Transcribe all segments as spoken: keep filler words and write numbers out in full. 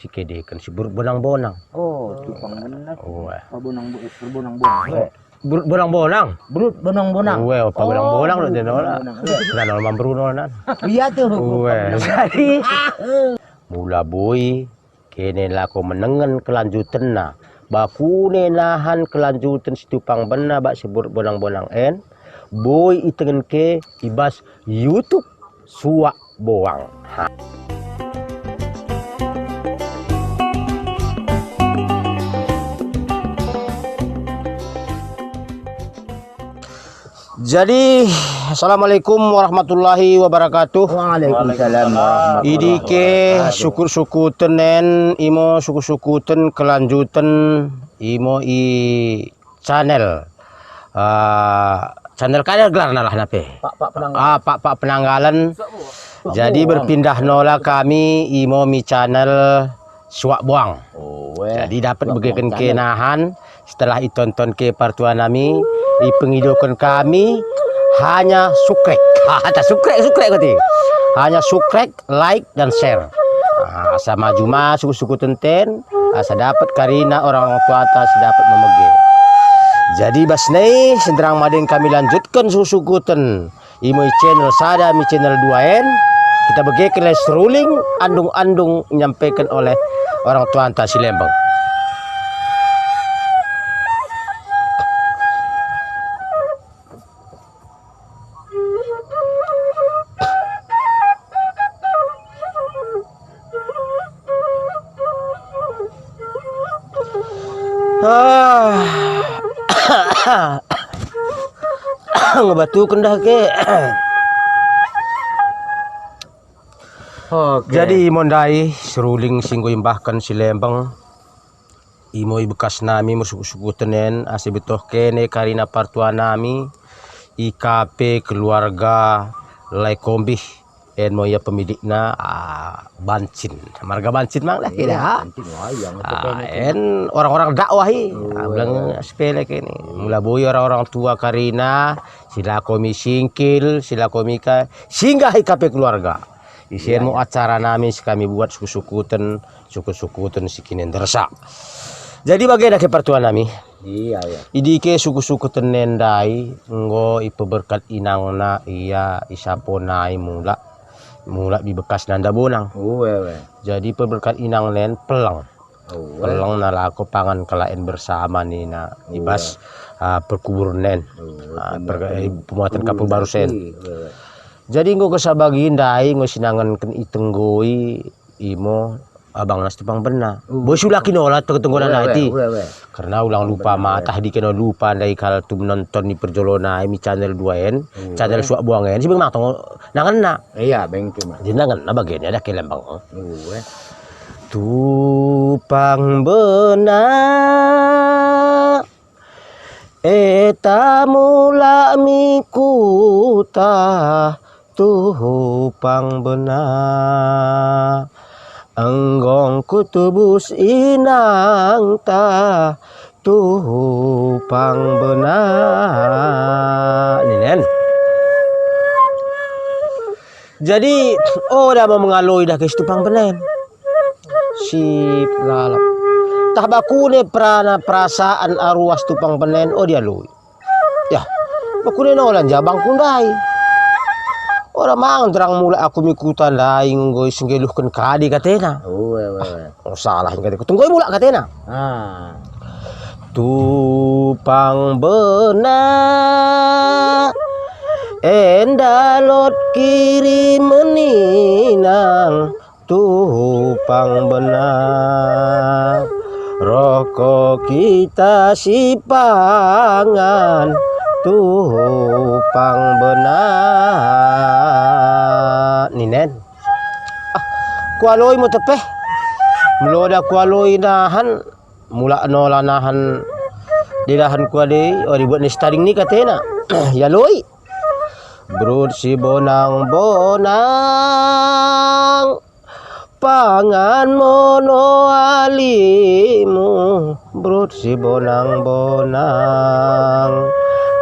sikedeken si Berut Bonang-bonang. Oh, Tupang Bena. Uwe. Pabonang bo-, eh, perbonang-bonang. Berut Bonang-bonang. Berut Bonang-bonang. Uwe, pabonang-bonang lo deno lah. Bonang, uwe. Lah nol man Bruno nan. Iya tuh. Uwe. Jadi mula boi kene lako menengen kelanjutenna. Bakune nahan kelanjuten si Tupang Bena bak si Berut Bonang-bonang en, boi itengen ke i bas YouTube Suak Boang. Ha. Jadi, assalamualaikum warahmatullahi wabarakatuh. Waalaikumsalam warahmatullahi wabarakatuh. Idike sukut-sukuten en, imo sukut-sukuten kelanjuten, imo i channel. Ah, channel kada gelarna lah nape? Pak-pak Penanggalen. Ah, Pak-pak Penanggalen. Jadi berpindah nola kami imo mi channel Suak Boang. Oh, eh. Jadi dapet begeken ke nahan, setelah itonton ke partua nami, ipengidoken kami hanya sukrek. Hata sukrek, sukrek kati. Hanya sukrek, like, dan share. Ah, asa maju ma sukut-sukuten ten, asa dapet karina orang-orang tuanta si dapet memege. Jadi bas nai, sinderrang madeng kami lanjutken sukut-sukuten imo i channel sada mi channel dua en, kita begeken lai seruling andung-andung nyampaiken oleh orang tuanta si Lembeng. Ah. Ngebatuken dah ke. Oke. Jadi imo ndai seruling si enggo imbahken si Lembeng. Imo i bekas nami mersukut-sukuten en, asa ibettoh kene karina partua nami, i kape keluarga Lae Kombih, en mo ia pemilikna, ah, Bancin. Marga Bancin mang dah kene, ha? Bancin, wah, iya, ngerti. Ah, kene, en orang-orang dakwah i. Oh, ah, bilang iya. Sepele kene. Mula boi orang-orang tua karina, si lako mi singkil, si lako mi ka, singgah i kape keluarga. Isen mo acara nami si kami buat sukut-sukuten, sukut-sukuten si Kinendersa. Jadi bagenda ke partua nami. Iya, iya. Idike sukut-sukuten en ndai enggo ipeberkat inangna ia isapo nai mulak, mulak mi bekasna nda bonang. Uwe, uwe. Jadi ipeberkat inangna en pelleng. Uwe. Pelleng nalako pangan kalak en bersama nina. Uwe. I bas, ah, perkuburen en. Uwe, ah, pemuatan, eh, pemuatan kapel baru sen. Uwe, uwe. Jadi enggo kessa bagi ndai enggo sinangenken itenggoi imo abangna si Tupang Bena. Uh. Boi sulak i nola tenggo-tenggo nai ti. Uwe, uwe. Kerna ulang lupa ma, tah dike nola lupa ndai kal tum nonton i perjolo nai mi channel dua en, channel Suak Boang en, si beng mang tong nangenna. Iya, beng tu ma. Jadi nangenna bagenna dah ke Lembeng. Uwe. Tupang Bena. Eta mulak mi kuta Tupang Bena. Enggo kutebus inangta Tupang Bena. Ninen. Jadi, oda mo mengaloi dah ke si Tupang Bena en. Sip lalap. Tah bakune perana perasaan aruas Tupang Bena en, oda ialoi. Yah, bakune nola nja abangku ndai. Oda mang nderrang mulak aku mi kuta ndai enggo isenggeluhken kade katena. Uwe, uwe, uwe. Oh, salah kate. Kutenggoi mulak katena. Ah. Tupang Bena, enda lot kirimen inang, Tupang Bena. Roh ko kita sipangan, Tupang Bena. Ninen. Ah, kualoi mo teppeh. Mula oda kualoi nahan, mulak nola nahan, didahan kuadei, oh, dibuat ni si tading ni katena. Ialoi. Berut si bonang-bonang, pangan mo no alimu, berut si bonang-bonang,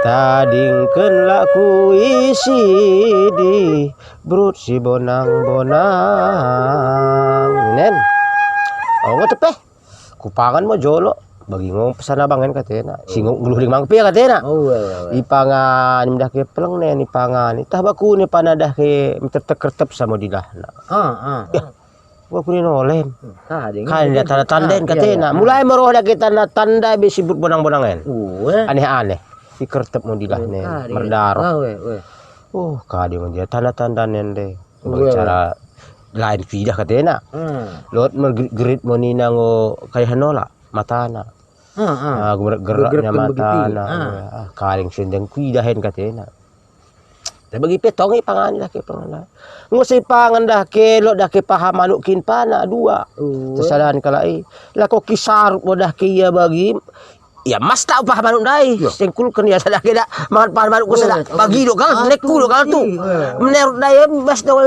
tadingken laku isidi, berut si bonang-bonang. Nen. Oh, ngo tepe. Kupangan mo jolo. Bagi ngo pesan abang en katena. Si ngo nggeluh deng mang pe katena. Oh, weh, weh, weh. Ipangan, idah ke peleng nen, ipangan. Itah bakune pana dah ke metertek kertep samo dilahna. Ah, ah. Yah, bakune nola en. Hmm, ka deng. Ka deng tanda-tanda en katena. Mulai meroh dah ke tanda-tanda be si Burut Bonang-bonang en. Aneh-aneh. Si kertep mo dilahna en. Merdaroh. Ah, weh, weh. Oh, ka deng dia tanda-tanda en de. Bagi cara lain kuidah katena. Hmm. Lot mergerit-gerit mo nina ngo kaya henola matana. Ah, ah. Ah, gerak-geraknya matana. Ah, ka deng sendeng kuidah en katena. Tapi bagi pe tong ipangan dah ke pangan. Ngo sipangan dah ke, lot dah ke paha manuk kin pana dua. Oh. Tersalahan kalak i. Lako kisarut mo dah ke ia bagi. Ia masta paha manuk ndai. Sengkulken ia sada ke dak mangan paha manuk ku sada. Bagi do kal, nekku do kal tu. Menerut ndai,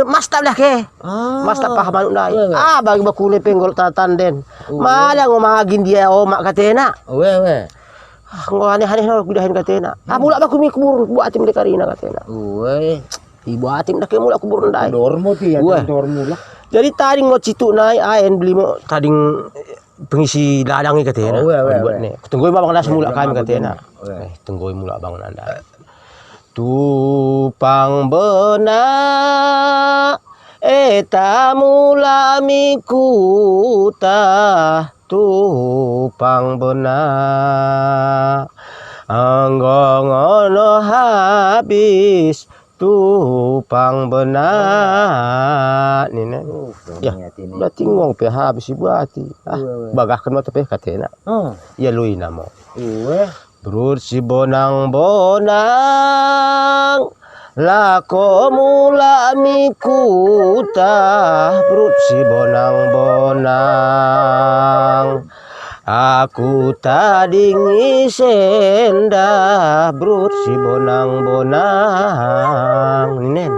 masta dah ke. Masta paha manuk ndai. Ah, bagi bakune pe nggo lot tanda-tanda en. Mada ngo magin dia omak katena. Weh, weh. Ah, ngo aneh-aneh no kuidah en katena. Ah, mulak baku mi kuburun, buati mende karina katena. Weh. Ibuati mende ke mulak kuburun ndai. Dor mo ti, dor mulak. Jadi tading ngo cituk nai aen beli mo tading pengisi ladang i katena. Oh, weh, weh, weh. Kutenggoi mo abang ndai mulak kami katena. Eh, tenggoi mulak abang ndai. Tupang Benang, eta mulak mi kuta, Tupang Benang. Enggo ngono habis Tupang Benang. Nina. Oh, ya, berarti nggo pe habis ibuati. Ah, bagahken mo tepe katena. Ia luina mo. Brut si Bonang-bonang, lako mulak mi kuta, Brut si Bonang-bonang. Aku tading isen dah, Brut si Bonang-bonang. Nina en.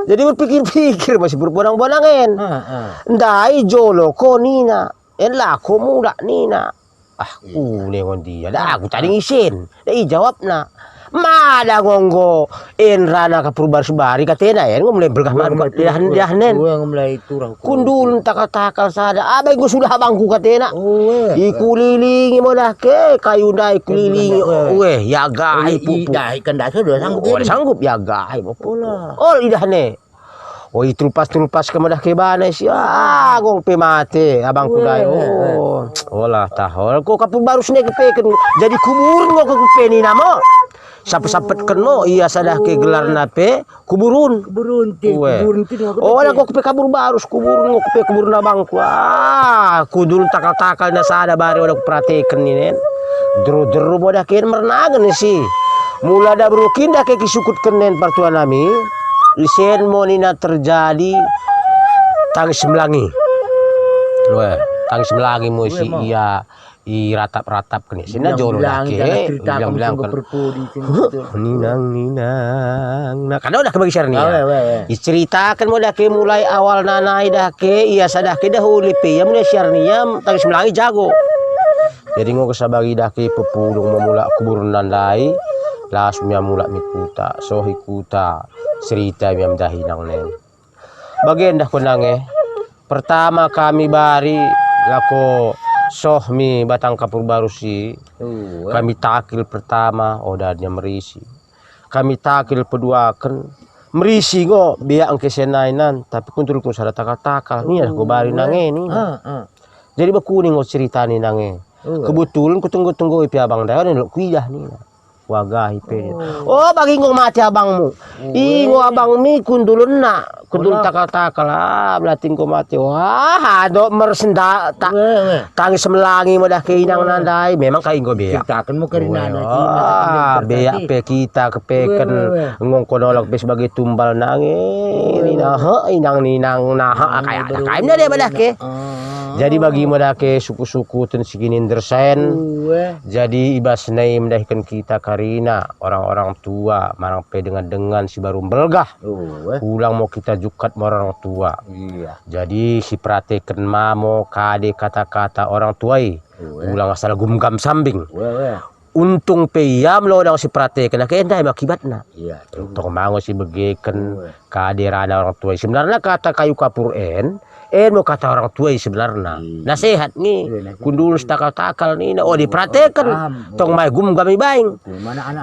Jadi berpikir-pikir mo si Brut Bonang-bonang en. Ndai jolo ko nina. En lako mulak nina. Ah, kune ngo ndia, dah aku tading isen. Dah ijawabna. Mada ngo enggo en rana kapur barus bari katena en, ngo mulai belgah madung idahna en. Kundulun takal-takal sada, ah, bai enggo sudah abangku katena. Ikulilingi mo dah ke kayu ndai, kulilingi. Weh, iagahi pupuk. Oda sanggup iagahi pupuk. Ol idahna. Oh, itulpas-tulpas ke mo dah ke bana isi. Ah, nggo pe mate abangku ndai. Oh, ola taho. Ko kapur barus ne kepeken. Jadi kuburun ngo ke kupe nina mo. Sampet-sampetken mo ia sada ke gelarna pe kuburun. Kuburun ti, kuburun ti. Oh, ola ko kupe kapur barus kuburun ngo kupe kuburun abangku. Ah, kundulun takal-takal na sada bari oda kuperateken nina en. Deru-deru mo dah ke en mernagen isi. Mula daberu kin dah ke kisukutken en partua nami. Isen mo nina terjadi tangis melangi. Weh, tangis melangi mo isi ia iratap-ratapken isi. Nina jolo dah ke, bilang-bilangken. Ninang, ninang. Nah, kada dah ke bagi Sarnia. Iceritaken mo dah ke mulai awalna nai dah ke, ia sada ke dahulu pe ia mulai Sarnia tangis melangi jago. Jadi ngo kessa bagi dah ke pepulung mo mulak kuburna ndai, laus mo ia mulak mi kuta, soh i kuta, cerita mo ia mendahi inangna en. Bagen dah ko nange, pertama kami bari lako soh mi batang kapur barus i, kami takil pertama, oda nia merisi. Kami takil peduaken, merisi ngo beak ngkese nai nan, tapi kundulun sada takal-takal, nina ko bari nange nina. Jadi bakune ngo cerita ni nange. Kebetulan kutenggoi-tenggoi pe abang ndai, oda lot kuidah nina. Kuagahi pe. Oh, bagi ngo mate abangmu. I ngo abang mi kundulunna, kundulun takal-takal. Ah, berarti ngo mate. Wah, adok mersenda tangis melangi mo dah ke inangna ndai. Memang kai ngo beak. Ceritaken mo karinana. Ah, beak pe kita kepeken. Ngo ko nolak pe sebagai tumbal nange. Nina, he, inang ninang, nah, he, kai, kai mo dah ke. Jadi bagi mo dah ke suku-suku tun si Kinindersen. Jadi ibas nai mendahiken kita karina orang-orang tua, marang pe dengan-dengan si baru mbelgah. Ulang mo kita jukkat mo orang tua. Jadi siperateken ma mo kade kata-kata orang tua i. Ulang asal gumgam sambing. Untung pe ia melo dang siperateken, ake ndai mo akibatna. Tong ma ngo sibegeken kade rana orang tua i. Sebenarna kata kayu kapur en, En mo kata orang tua i sebenarna. Iya. Nasehat nge. Iya, nasehat. Kundul setakal-takal nina. Oh, dipraktekken. Paham. Tong mai gum kami baing.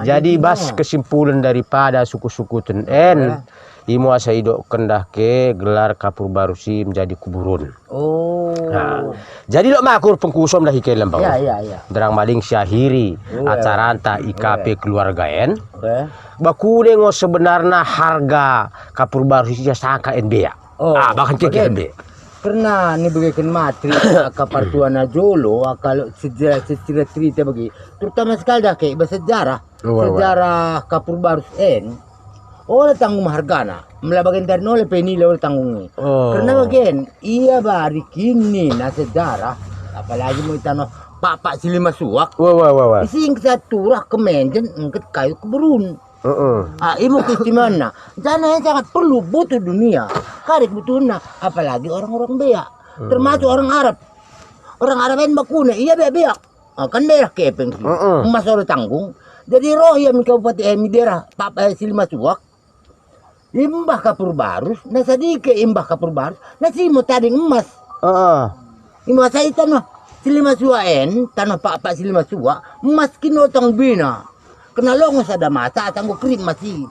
Jadi bas kesimpulen daripada sukut-sukuten en, imo asa idokken dah ke gelar Kapur Barus i menjadi kuburun. Oh. Nah, jadi lot makur pengkusom dah i ke Lembang. Iya, iya, iya. Nderrang madeng siahiri acaranta i kape keluarga en. Oke. Bakune ngo sebenarna harga Kapur Barus i sangka en beak. Oh, ah, bahkan keke be. Karena nibegeken ma cerita aka partuana jolo, aka lot sejarah, cerita-cerita bagi. Terutama sekali dah ke, bas sejarah. Sejarah Kapur Barus en. Oda tanggung hargana. Mella bagendari nola pe nila oda tanggung i. Oh. Karena bagen, ia bari kini na sejarah. Apalagi mo i tanoh Pakpak Silimassuak. Wah, wah, wah, wah. Isi engket turah kemenjen engket kayu keberun. Heeh. Ah, imo keistimewaanna. Janah en sangat perlu butuh dunia. Kade kebutuhanna, apalagi orang-orang beak. Hmm. Termasuk orang Arab. Orang Arab en bakune, ia beak-beak. Ah, kan daerah kepeng si. Heeh. Emas oda tanggung. Jadi roh ia mi kabupaten, eh, mi daerah Pakpak, eh, Silimassuak. Imbah Kapur Barus, na sadike imbah Kapur Barus, na simo tading emas. Heeh. Imo asa i tanoh Silimassuak en, tanoh Pakpak Silimassuak, emas kin oda tanggung bena. Kena longo sada masa, asa enggo kerip emas i.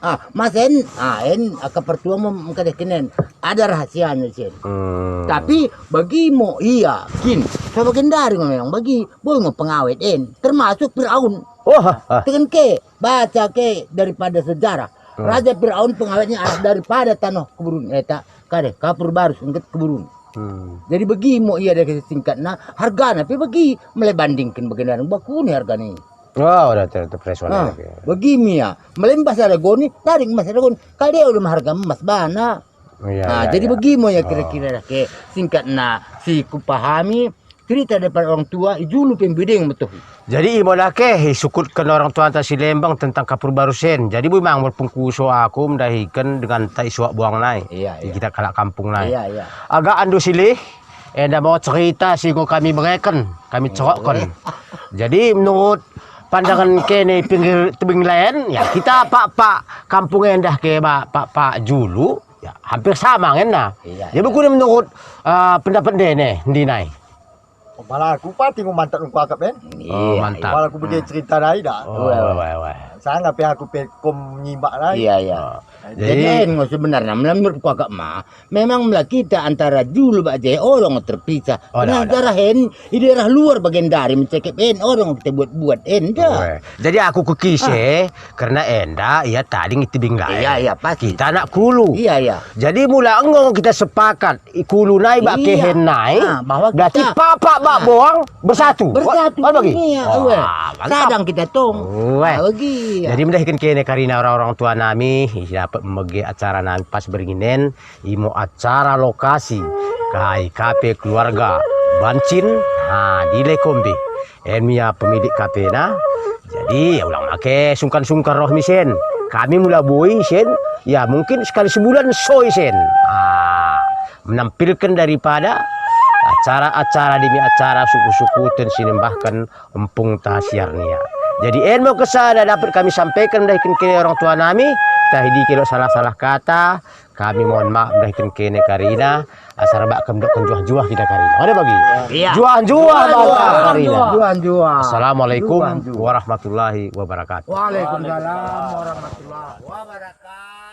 Ah, emas en, ah, en, aka partua mo mengkadehken en. Ada rahasiana isen. Hmm. Tapi bagi mo ia kin, so bagendari ngo memang bagi, boi ngo pengawet en, termasuk Firaun. Oh, ha, ha. Teken ke, baca ke daripada sejarah. Hmm. Raja Firaun pengawetna arah daripada tanoh keberun, eh, ta, kade, Kapur Barus engket keberun. Hmm. Jadi bagi mo ia deh singkatna, hargana pe bagi, mella bandingken bagendari bakune hargana i. Oh, oda ter-, terpersonal lagi. Bagi mo ia, mella imbah sada goni, tading emas sada goni. Kade oda mengharga emas bana. Iya, nah, iya, jadi bagi mo ia kira-kira deh ke singkatna si kupahami. Cerita daripada orang tua, i julu pe mbiding betul. Jadi imo dake isukutken orang tuanta si Lembang tentang Kapur Barus en. Jadi boi ma ngo merpengkuso aku mendahiken denganta i Suak Boang nai. Iya, iya. Kita kalak kampung nai. Iya, iya. Agak andu silih, enda mo cerita si enggo kami bereken, kami cerokken. Jadi menurut pandangen kene pinggir tebing laen, ya kita Pakpak kampung endah ke ba Pakpak julu, ya hampir sama ngenna. Iya, iya. Jadi bakune menurut, eh, pendapat ndene, ndi nai? Oh, malah aku pati ngo mantap engko akap en. Oh, mantap. Malah aku bege cerita nai dah. Oh, weh, weh, weh. Sanga pe aku pe kom nyimbak nai. Iya, iya. Oh. Jadi en ngo sebenarna, mella menurutku akap ma, memang mella kita antara julu bak je oda ngo terpisah. Oda, oda. Karena sejarah en, i daerah luar bagendari mencekep en, oda ngo kita buat-buat en, dah. Weh. Jadi aku kekise, karena enda ia tading i tebing laen. Iya, iya, pasti. Kita anak kulu. Iya, iya. Jadi mula enggo kita sepakat, i kulu nai bak kehen nai, ah, bahwa berarti kita Pakpak bak Boang bersatu. Bersatu. Wah, bagi. Iya, weh. Wah, mantap. Sadang kita tong. Weh. Ah, bagi. Jadi mendahiken kene karina orang-orang tua nami, i dapet mege acara nami pas beringin en, imo acara lokasi, kai kape keluarga Bancin, ha, di Lekombe. En mo ia pemilik kapena. Jadi, ya ulang ma ke sungkan-sungkan roh mi sen. Kami mula boi sen, ya mungkin sekali sebulan so i sen. Ah, menampilken daripada acara-acara demi acara sukut-sukuten sinembahken empung tasiar nia. Jadi en mo kessa dapet kami sampaiken mendahiken kene orang tua nami, tahi dike lot salah-salah kata, kami mohon maaf mendahiken kene karina, asa rebbak kami dokken njuah-njuah kita karina. Oda bagi? Iya. Njuah-njuah banta karina. Njuah-njuah. Assalamualaikum warahmatullahi wabarakatuh. Waalaikumsalam warahmatullahi wabarakatuh.